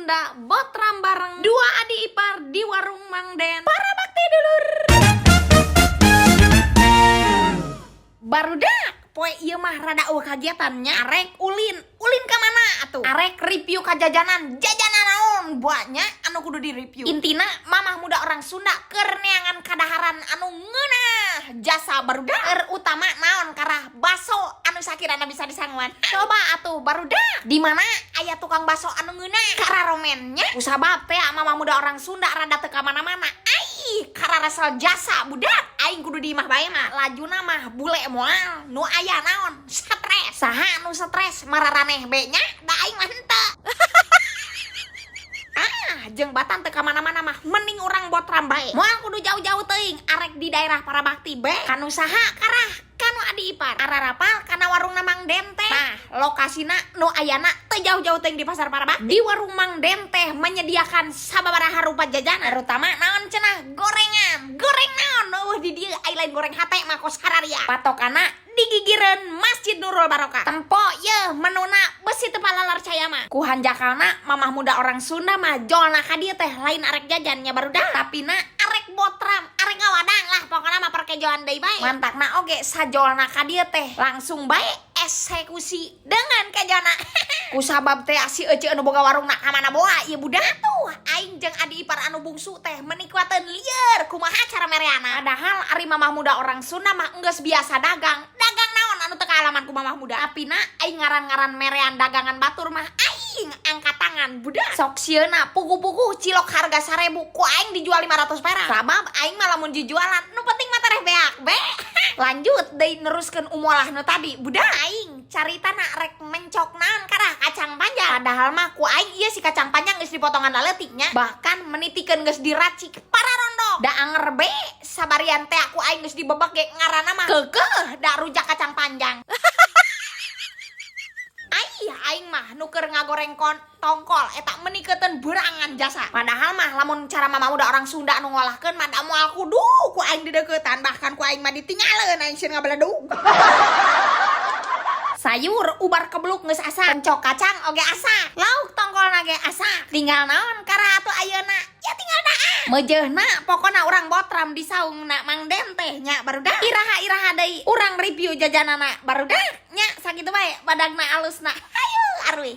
Sunda botram bareng dua adik ipar di warung Mang Den. Para bakti dulur. Barudak, poe ieu mah rada euweuh kagiatannya. Arek ulin, ulin ka mana atuh? Arek review ka jajanan, jajanan naon? Banyak anu kudu di review. Intina mamah muda orang Sunda keur neangan kadaharan anu ngeunah jasa, barudak. Terutama naon karah baso anu sakirana bisa disanguan. Coba atuh, barudak, di mana aya tukang baso anu ngeunah kararomennya? Kusabab teh mamah muda orang Sunda rada teu ka mana-mana. Ai, kararesel jasa, budak. Aing kudu di imah bae mah. Lajuna mah bule moal nu aya naon? Stres. Saha nu stres mararaneh be nya? Da aing mah henteu. Ah, jeung batan teu ka mana-mana mah mending urang botram bae. Moal kudu jauh-jauh teuing, arek di daerah Parabakti be. Kanu saha karah? Kanu adi ipar. Ararapal kana warungna Mang Den teh? Nah, lokasina nu ayana teu jauh-jauh teuing di pasar Parabakti. Di warung Mang Den teh menyediakan sababaraha rupa jajanan, terutama naon cenah? Gorengan. Goreng naon? Euweuh di dieu ai lain goreng hate mah kos hararia. Patokana digigireun Masjid Nurul Barokah. Tempo ye menuna besi teu palalarcaya mah. Ku hanjakalna mamah muda orang Sunda mah jolna ka dieu teh lain arek jajan nya, barudak. Tapi na arek botram, arek ngawadang lah, pokokna mah perkejoan deui bae. Mantakna oge sajolna ka dieu teh langsung bae eksekusi dengan kejona. Kusabab teh si ece anu boga warung ka mana boa ieu budak tuh, aing jeung adi ipar anu bungsu teh menikuateun lieur kumaha cara mereana. Padahal ari mamah muda orang Sunda mah enggeus biasa dagang. Dagang naon anu teu kaalaman ku mamah muda. Tapi na aing ngaran-ngaran merean dagangan batur mah aing angkat tangan, budak. Sok sieuna pugu-pugu cilok harga 1000 ku aing dijual 500 perak. Sabab aing mah lamun dijualan nu penting mah tereh beak be. Lanjut deui neruskeun umolah nu tadi, budak. Aing caritana rek mencok naon karah? Kacang panjang. Padahal mah ku aing ieu si kacang panjang geus dipotongan leutik nya. Bahkan menitikeun geus diracik pararondok. Da anger be sabarian teh ku aing geus dibebek ge ngaranna mah keukeuh da rujak kacang panjang. Ai aing mah nu keur ngagoreng kon tongkol eta menikeun berangan jasa. Padahal mah lamun cara mama muda orang Sunda anu ngolahkeun mah da moal kudu ku aing dideukeutan, bahkan ku aing mah ditingaleun, aing sieun ngabeledug. Sayur ubar kebluk geus asak, pencok kacang oge asak, lauk tongkol ge asak. Tinggal naon karah atuh ayeuna? Ya tinggal daah. Meujeuhna pokona urang botram di saungna Mang Den teh nya, barudak. Iraha-iraha deui urang review jajanana, barudak nya. Sakitu bae badagna alusna. Hayu aruy.